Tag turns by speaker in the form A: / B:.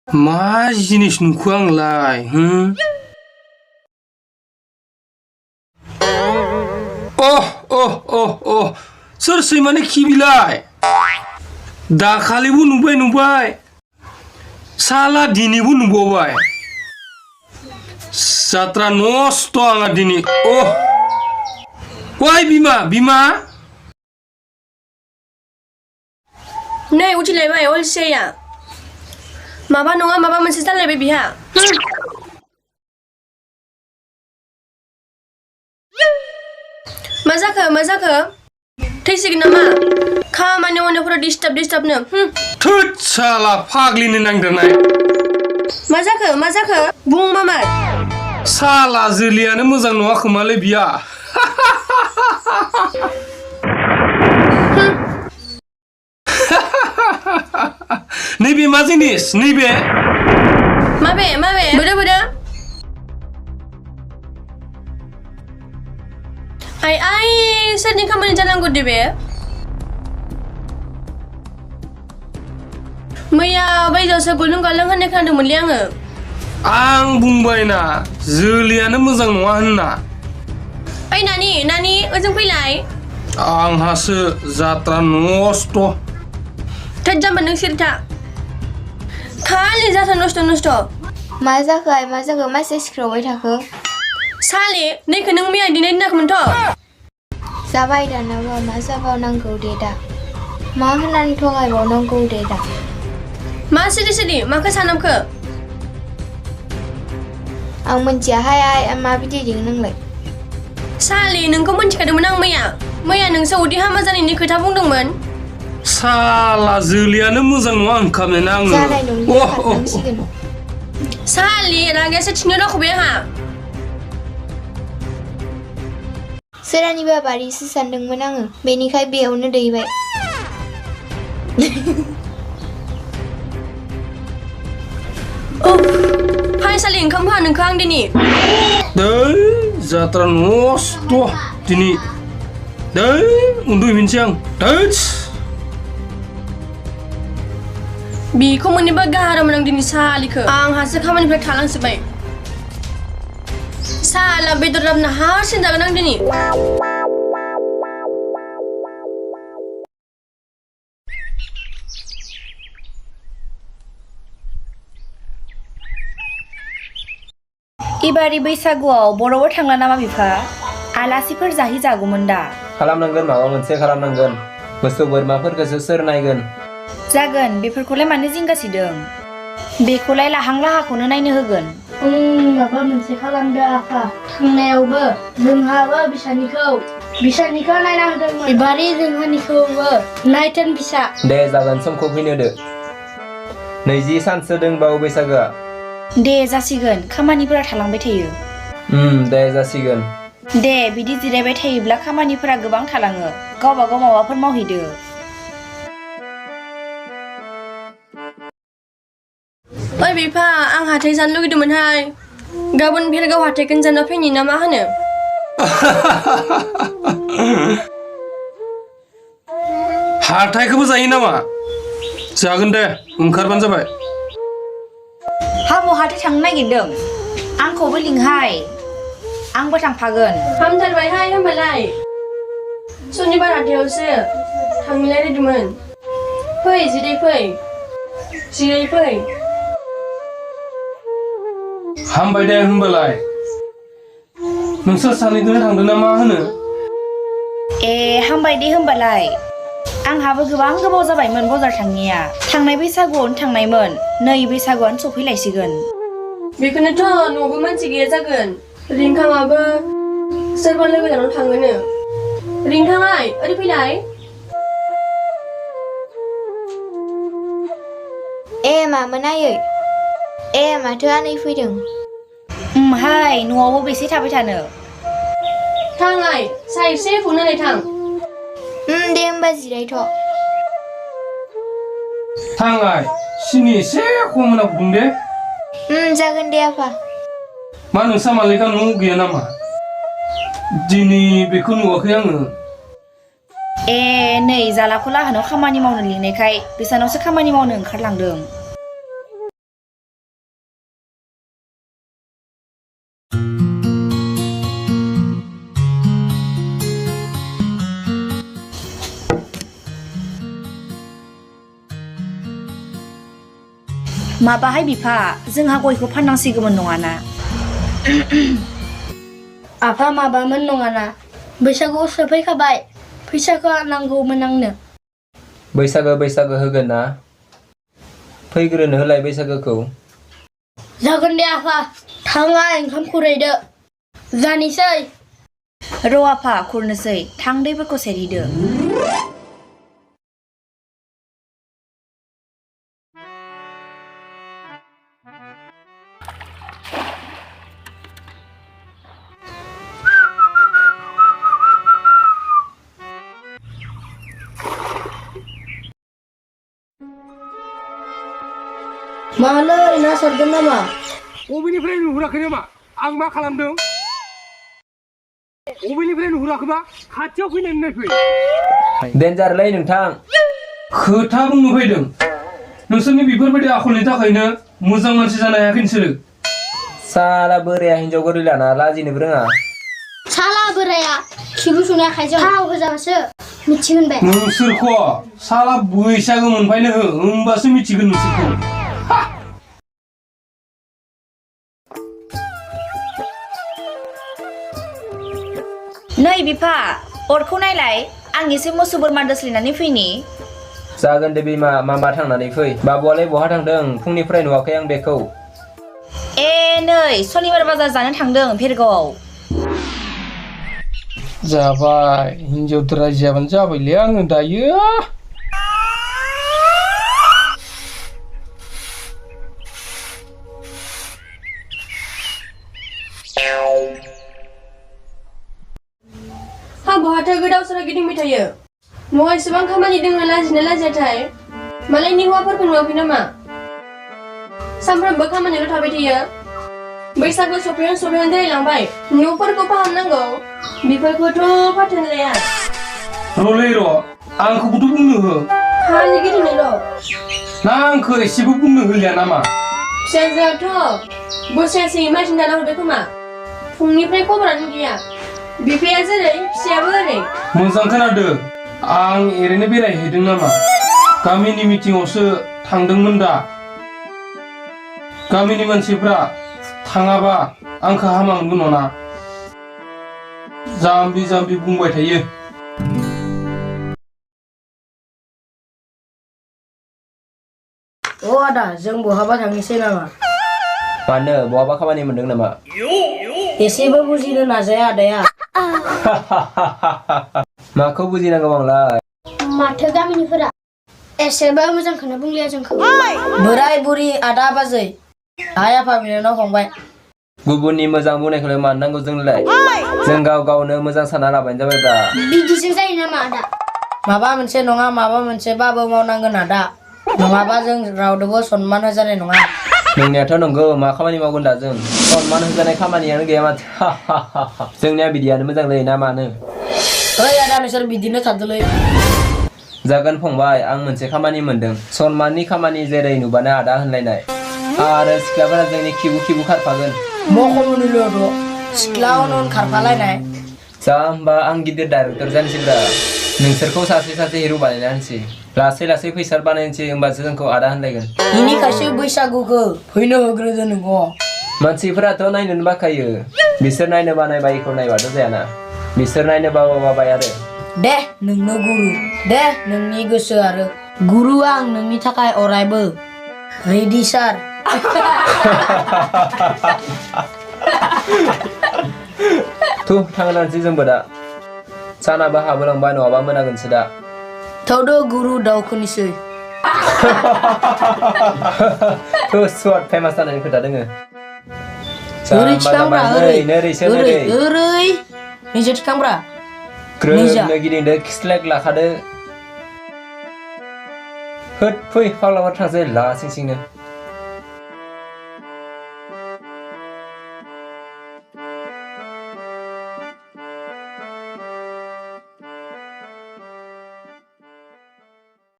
A: मा जिनिस नुखो आंलाय सोर सैमानि खि बिलाय दाखालिबो नुबाय साला दिनैबो नुबावबाय जात्रा नस्त आंहा दिनै वाय बिमा
B: नै उथिलायबाय अलसिया माबा नङा माबा मोनसे जालायबाय बिहा मा जाखो थैसिगोन नामा खामानि मावनायफोराव डिस्टार्बनो
A: थोद साला फाग्लिनो नांदेरनाय
B: मा जाखो बुं मामा
A: साला जोलियानो मोजां नङा खोमालै बिया नैबे मा जिनिस नैबे
B: माबे बोदो आइ सोरनि खामानि जानांगौ दे बे मैया बायजोआवसो गुलुं गालुं होननाय खोनादोंमोनलै
A: आं बुंबायना जोलियानो मोजां नङा होनना
B: ओइ नानि ओजों फैलाय
A: आंहासो जात्रा नस्त
B: थोद जाम्बा नों सिरिथा खालि जात्रा नस्त
C: मा जाखो मा सिख्रावबाय थाखो
B: साले नैखौ नों मैया दिनै दोनाखैमोनथ'
C: जाबाय दानाबा मा जाबावनांगौ दे दा मा होननानै थगायबावनांगौ दे दा
B: मा सिरि माखौ सानामखो
C: आं मोनथियाहाय आइ मा बिदि दिं नोंलाय
B: साले नोंखौ मोनथिखादोंमोन आं मैया नोंसो उदै हामा जानायनि खोथा बुंदोंमोन
A: साला जोलियानो मोजां नङा होनखाबायना आङो
C: जानाय नंलिया
B: साले रागायासो थिनो दावखोबाय आंहा
C: सोरानिबा बारिसो सानदोंमोन आङो बेनिखाय बेयावनो दैबाय
B: साले ओंखाम होआ नोंखौ आं दिनै
A: जात्रा नस्त दिनै उन्दुहैनोसै आं
B: बेखौ मोननोबा गाहारामोन आं दिनै सालिखौ आंहासो खामानिफ्राय थालांजोब्बाय साला बेदर लाबोना हारसिं जागोन आं दिनै
D: एबारि बैसागुआव बर'आव थांला नामा बिफा आलासिफोर जाहैजागौमोन दा
E: खालामनांगोन माबा मोनसे खालामनांगोन मोसौ बोरमाफोरखौसो सोर नायगोन
D: जागोन बेफोरखौलाय मानो जिंगासिदों बेखौलाय लाहांखौनो नायनो होगोन
F: माबा मोनसे खालामदो आफा थांनायावबो जोंहाबो बिसानिखौ नायना होदोंमोन एबारि जोंहानिखौबो नायथोन बिसा
E: दे जागोन समखौ फैनो दो 20 सानसो दंबावो बैसागोआ
D: दे जासिगोन खामानिफोरा थालांबाय थायो
E: दे जासिगोन
D: दे बिदि जिरायबाय थायोब्ला खामानिफोरा गोबां थालाङो गावबा गाव माबाफोर मावहैदो
B: ओइ बिफा आं हाथाय जानो लुगैदोंमोनहाय गाबोन भेरगाव हाथायखौनो जाना फैनि ना मा होनो
A: हाथायखौबो जायो नामा जागोन दे ओंखारबानो जाबाय
D: हाबो हाथाय थांनो नागिरदों आंखौबो लिंहाय आंबो थांफागोन
B: हामथारबायहाय होमबालाय सनिबार हाथायावसो थांलायलायदोंमोन फै जिराय फै
A: हामबाय दे होमबालाय नोंसोर सानैजों थांदों ना मा होनो
D: हामबाय दे होमबालाय आंहाबो गोबां गोबाव जाबायमोन बाजार थांनाया थांनाय बैसागुआवनो थांनायमोन नै बैसागुआनो सफैलायसिगोन
B: बेखौनोथ' न'बो मानसि गैया जागोन रिंखाङाबो सोरबा लोगो जानानै थाङोनो रिंखाङाय ओरै फैलाय
C: मामोन आयै माथो आनै फैदों
D: हाय न'आवबो बेसे थाबाय थानो
B: थाङाय सा एसे फुनानै थां
C: दे होमबा जिरायथ'
A: थांलाय सिनि एसे खम होना फुदुं दे
C: जागोन दे आफा
A: मा नोंसा मालिका न' गैया नामा दिनै बेखौ नुवाखै आङो
D: ए नै जालाखौ लाहानाव खामानि मावनो लिंनायखाय बिसानावसो खामानि मावनो ओंखारलांदों माबाहाय बिफा जोंहा गयखौ फाननांसिगौमोन नङाना
F: आफा माबामोन नङाना बैसागु सफैखाबाय फैसाखौ नांगौमोन आंनो
E: बैसागो होगोन ना फैग्रोनो होलाय बैसागोखौ
F: जागोन दे आफा थाङा ओंखाम खुरैदो जानोसै
D: र' आफा खुरनोसै थां दैफोरखौ सेरहैदो
F: मालै ना सारगोन नामा
A: बबेनिफ्राय नुहुराखै नामा आं मा खालामदों बबेनिफ्राय नुहुराखैबा खाथियाव फैनानै नायफै
E: डेन्जारलै नोंथां
A: खोथा बुंनो फैदों नोंसोरनि बेफोरबायदि आखलनि थाखायनो मोजां मानसि जानो हायाखै नोंसोरो
E: साला बोराया हिनजाव गोरलै लाना लाजिनोबो रोङा
F: साला बोराया खिबु सुनाय आखाइजों थाव होजाबासो मिथिगोन बे
A: नोंसोरखौ साला बैसागो मोनफायनो हो होमबासो मिथिगोन नोंसोरखौ
D: नै बिफा अरखौ नायलाय आं एसे मोसौ बोरमा दोस्लायनानै फैनि
E: जागोन दे बिमा मामा थांनानै फै बाबुआलाय बहा थांदों फुंनिफ्राय नुवाखै आं बेखौ
D: ए नै सनिबार बाजार जानो थांदों भेरगावआव
A: जाबाय हिनजावफोर रायजो जाबानो जाबायलै आङो दायो
B: हा बहाथो गोदाव सोराव गिदिंबाय थायो न'आव एसेबां खामानि दङ लाजिना लाजियाथाय मालायनि हौवाफोरखौ नुवाखै नामा सानफ्रोमबो खामानियावल' थाबाय थायो बैसागु सफैहां देरायलांबाय न'फोरखौ फाहामनांगौ बेफोरखौथ' फाथो लाया
A: र'लै र' आंखौबोथ' बुंनो हो
B: खालि गिदिंनायल'
A: ना आंखौ एसेबो बुंनो होलिया नामा
B: फिसाजोआथ' बोसोरसे मानसिनि दाना हरबाय खोमा फुंनिफ्राय खबरानो गैया बिफाया जेरै फिसायाबो ओरै
A: मोजां खोनादों आं ओरैनो बेरायहैदों नामा गामिनि मिटिंआवसो थांदोंमोन दा गामिनि मानसिफ्रा थाङाबा आंखौ हामा मोनगोन नङा जाम्बि बुंबाय थायो
F: अ आदा जों बहाबा थांनोसै नामा
E: मानो बहाबा खामानि मोनदों नामा
F: एसेबो बुजिनो नाजाया आदाया
E: माखौ बुजिनांगौ आंलाय
F: माथो गामिनिफोरा एसेबो मोजांखौनो बुंलिया जोंखौ बोराय बुरि आदा बाजै आइ आफा बिनानाव फंबाय
E: गुबुननि मोजां बुंनायखौलाय मानो नांगौ जोंलाय जों गावनो मोजां सानना लाबानो जाबाय दा
F: बिदिसो जायो नामा आदा माबा मोनसे नङा माबा मोनसेबाबो मावनांगोन आदा नङाबा जों रावनोबो सनमान होजानाय नङा
E: नोंनियाथ' नंगौ मा खामानि मावगोन दा जों सनमान होजानाय खामानियानो गैया माथो जोंनिया बिदियानो मोजांलै ना मानो
F: ओइ आदा नोंसोर बिदिनो थादोलै
E: जागोन फंबाय आं मोनसे खामानि मोनदों सनमाननि खामानि जेरै नुबानो आदा होनलायनाय आरो सिख्लाफोरा जोंनि खिबु खारफागोन
F: मख'मोनल' सिख्ला उन खारफालायनाय
E: जा होमबा आं गिदिर डाइरेक्टर जानोसैब्रा नोंसोरखौ सासे हिर' बानायना होनोसै लासै फैसा बानायनोसै होमबासो जोंखौ आदा होनलायगोन
F: बेनिखायसो बैसागुखौ फैनो होग्रोदो नोंगौ
E: मानसिफोराथ' नायनोनो बाखायो बिसोर नायनो बानायबा इखौ नायबाथ' जायाना बिसोर नायनो बाबाय आरो
F: दे नोंनो गुरु दे नोंनि गोसो आरो गुरु आं नोंनि थाखाय अरायबो रेडि सार
E: थांनानैसै जोंबो दा सानाबो हाबोलांबाय नङाबा मोनागोनसो दा
F: थौदो गुरु दाउखोनिसै
E: सर्ट फेमास जानायनि खोथा दोङो
F: ओरै थिखांब्रा ओरै निजे थिखांब्रा
E: ग्रोबनो गिदिंदो खिस्लेक लाखादो होद फै फाग्लाफोर थांसै ला सिंनो